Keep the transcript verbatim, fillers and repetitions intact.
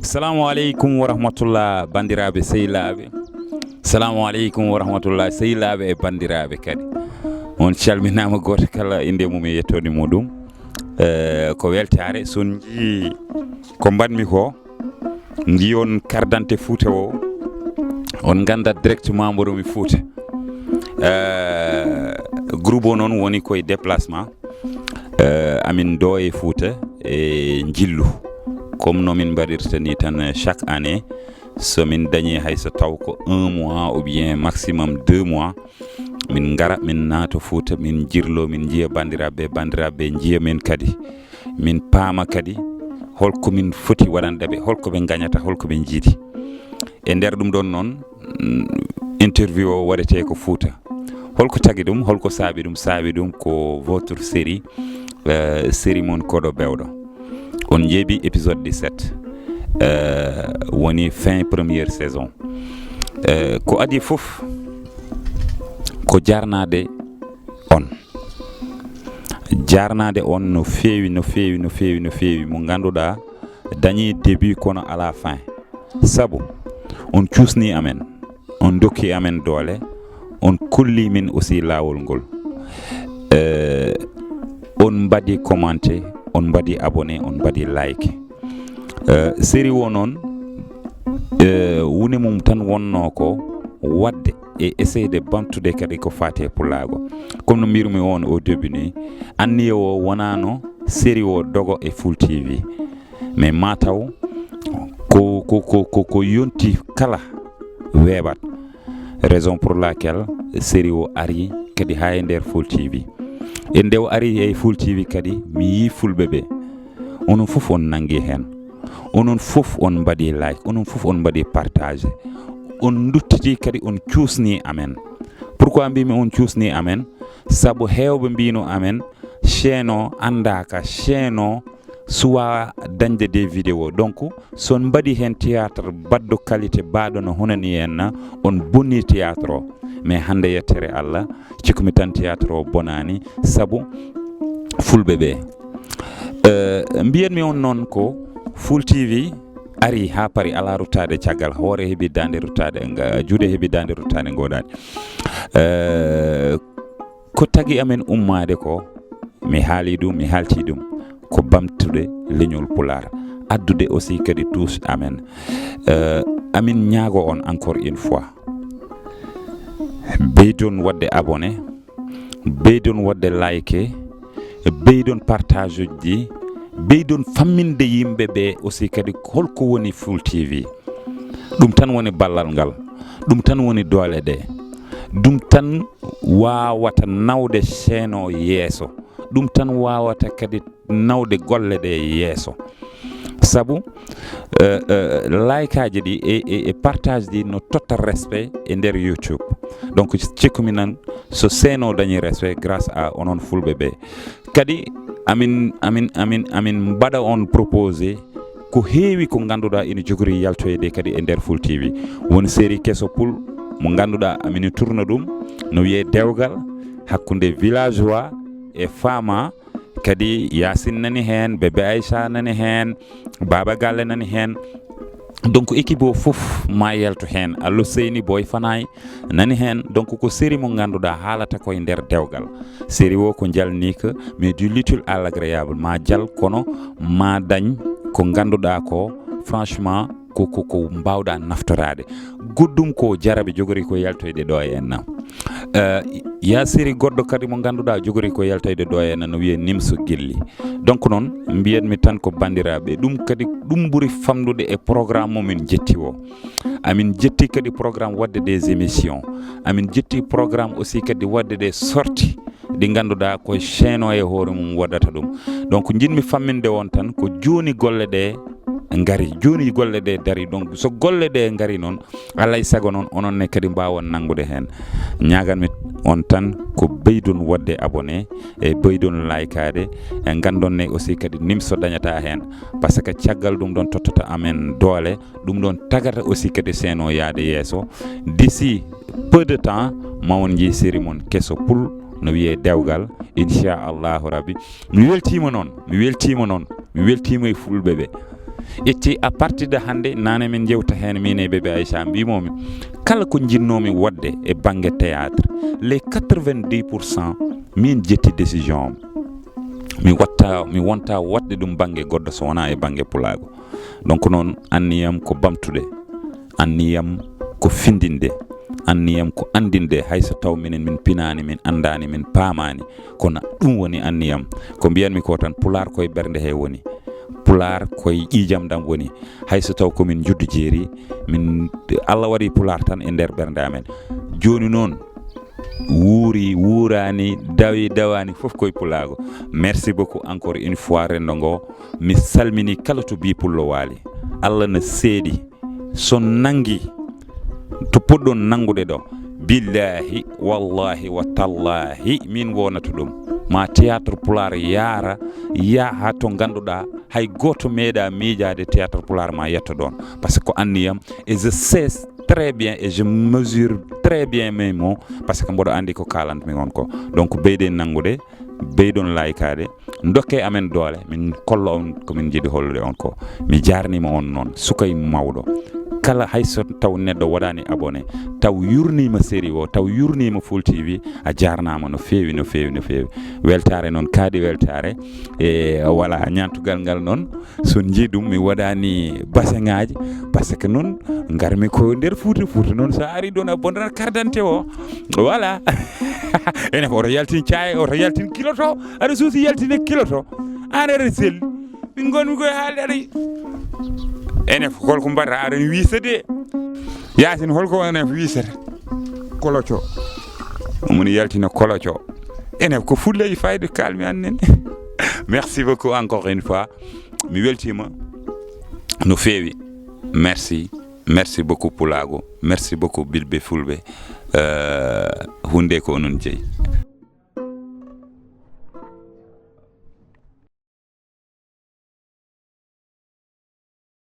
Salamu aleykum wa rahmatullah, bandiraɓe sehilaaɓe. Salamu aleykum wa rahmatullah, sehilaaɓe e bandiraɓe kadi. On calminama, goto kala inde mum e yettode muɗum. Eh, ko weltare son jii ko mbaɗmi ko, ngi on carte d'identité Fouta o, on ganda directement mboɗomi Fouta. Eh, groupe o noon woni koye déplacement. Eh, amin ɗo e Fouta e njillu, comme no min mbaɗirta ni tan chaque année. So min dañi hay so taw ko un mois ou bien maximum deux mois, min ngara, min naata Fouta, min jirlo, min njiya bandiraɓe, bandiraɓe njiya min kadi, min paama kadi holko min foti waɗande ɓe, holko ɓe gañata, holko ɓe jiidi. E nder ɗum ɗon noon, mm, interview o waɗete ko Fouta. Holko tagi ɗum? Holko saabi ɗum? Saabi ɗum ko votre série, euh, série mon Koɗo Bewɗo. On njeeɓi épisode dix-sept, euh, woni fin première saison. Euh, ko adi fof ko jarnade on. Jarnade on no feewi, no feewi, no feewi, no feewi. Mo ganduɗa dañi début kono ala fin. Sabu on cuusni amen, on dokki amen doole, on kolli min aussi laawol ngol. Eh, on mbaɗi commenté, on mbaɗi abonné, on mbaɗi like. Eh, série o noon, eh, wune mum tan wonno ko waɗde e essayer de ɓamtude kadi ko faati e pulaagu. Comme no mbirmi on au début ni, anniya o wonano série o dogo e Full T V. Mais mataw ko, ko, ko, ko, ko yonti kala weeɓat. Raison pour laquelle série o ari kadi ha e nder Full T V. E nde o ari e Full T V kadi, mi yi fulɓe ɓe. Onon fof on nangi hen. Onon fof on mbaɗi like, onon fof on mbaɗi partage. On duttiti kadi on cuusni amen. Pourquoi mbimi on cuusni amen? Sabu hewɓe mbino amen, chaîne o andaka, chaîne o suwa dañde des vidéos. Donc, son mbaɗi hen théâtre baɗɗo qualité, baɗɗo no honani en na, on bonni théâtre o. Mais hande yettere Allah, cikkumi tan théâtre o bonani, sabu fulɓe ɓe. Euh, mbiyatmi on noon ko Full T V ari ha paari, ala ruttade caggal, hoore heɓi dande ruttade, nga-, juuɗe heɓi dande ruttade ngoɗani. Euh, ko tagi amen ummade ko, mi haali ɗum, mi haalti ɗum, ko bamtude leñol Pulaar, addude aussi kadi touche amen. Euh, amin ñaago on encore une fois, ɓeydon waɗde abonné, ɓeydon waɗde like, ɓeydon partage uji ɗi, ɓeydon famminde yimɓe ɓe aussi kadi holko woni Full T V. Ɗum tan woni ballal ngal, ɗum tan woni doole ɗe, ɗum tan wawata nawde chaîne o yeeso, ɗum tan wawata kadi nawde golle ɗe yeeso. Sabu, eh, eh, like aji ɗi e, e, e partage ɗi no totta respect e nder YouTube. Donc, cikkumi nan so chaîne o dañi respect grâce à onon fulɓe ɓe. Kadi amin, amin, amin, amin mbaɗa on proposé ko heewi ko ganduɗa ina jogori yaltoyde kadi e nder Full T V. Won série keso pul mo ganduɗa amin tourna ɗum, no wiye Dewgal, hakkunde villageois e femme, kadi Yacine nani hen, Bébé Aïcha nani hen, Baba Galle nani hen. Donc, équipe o fof ma yaltu hen. Allo Seyni Boy Fanay nani hen. Donc, ko série mo ganduɗa haalata koye nder dewgal. Série o ko jalnika, mais du l'utile à l'agréable. Ma jal, kono ma dañ ko ganduɗa ko, franchement, ko, ko, ko mbawɗa naftorade. Goɗɗum ko jarabe jogori ko yaltoyde ɗo e enna. Eh, ya série goɗɗo kadi mo ganduɗa jogori ko yaltoyde ɗo e enna, no wiye Nimso Gilli. Donc noon, mbiyatmi tan ko bandiraɓe, ɗum kadi, ɗum ɓuri famɗude e programme mo min jetti o. Amin jetti kadi programme waɗde des émissions. Amin jetti programme aussi kadi waɗde des sorties ɗi ganduɗa ko chaîne o e hoore mum waɗata ɗum. Donc, jinmi famminde on tan ko joni golle ɗe ngari, joni golle ɗe dari. Donc, so golle ɗe ngari noon, alay sago noon, onon ne kadi mbawon nangude hen. Ñaganmi on tan ko beydon waɗde abonné, e beydon likeade, e gandon ne aussi kadi Nimso dañata hen. Par ce que caggal ɗum ɗon tottata amen doole, ɗum ɗon tagata aussi kadi chaîne o yaade yeeso. D'ici peu de temps, ma on jii série mon keso pul, no wiye Dewgal, inchallahu rabbi. Mi weltima noon, mi weltima noon, mi weltima e fulɓe ɓe. Ƴetti à partir de hannde, nane min njewta heen, min e bébé Aïcha, mbimomi kala ko jinnoomi waɗde e bannge théâtre, les quatre-vingt-dix pour cent min ƴetti décision am. Mi watta, mi wonta waɗde ɗum bannge goɗɗo so wonaa e bannge pulaagu. Donc noon, anniyam ko bamtude, anniyam ko findinde, anniyam ko anndinde, hay so taw minen min pinaani, min anndaani, min paamaani, kono ɗum woni anniyam. Ko mbiyanmi ko tan, pulaar koye ɓernde he woni. Pulaar koye ƴiiƴam ɗam woni. Hay so taw ko min juddu jeeri, min, Allah waɗi pulaar tan e nder ɓernde amen. Jooni noon, wuuri, wuuraani, dawi, dawaani, fof koye pulaagu. Merci beaucoup encore une fois, renndo ngo. Mi salmini kala to bii pullo waali. Allah na seedi. So nanngi to poɗɗon nanngude ɗo, billahi, wallahi, wa tallahi, min wonata ɗum. Ma théâtre pulaar yaara, yaha to ngannduɗaa hay gooto meeɗa miijaade théâtre pulaar ma yetto ɗoon. Parce que ko anniyam, et je sais très bien, et je mesure très bien mes mots, parce que mboɗo anndi ko kaalanmi on ko. Donc, ɓeyden nanngude, ɓeydon laykaade, ndokke amen doole, min kolla on ko min njiɗi hollude on ko. Mi jaarnima on noon, suka e mawɗo. Kala hay so taw neɗɗo waɗani abonné, taw yurnima série o, taw yurnima Full T V, a jaarnama no feewi, no feewi, no feewi. Weltaare noon, kaaɗi weltaare. E, voilà, ñaantugal ngal noon, so njii ɗum, mi waɗani baseŋaaji, parce que noon ngarmi ko nder Fuuta, Fuuta noon so a ari ɗoon a bondat carte d'identité o. Voilà. Ene ko oto yaltin caay, oto yaltin kilo to, aɗa suusi yaltine kilo to. An aɗa selli. Min ngonmi koye haalde aɗa yi-, ene ko holko mbaɗata aɗa wiisa de. Yaasin holko ene wiisata. Koloco. Omoni yaltina koloco. Ene ko fulleji fayde kalmi annen. Merci beaucoup encore une fois. Mi weltima no feewi. Merci. Merci beaucoup pulaagu. Merci beaucoup bilbe fulbe. Euh, hunde ko onon jeyi.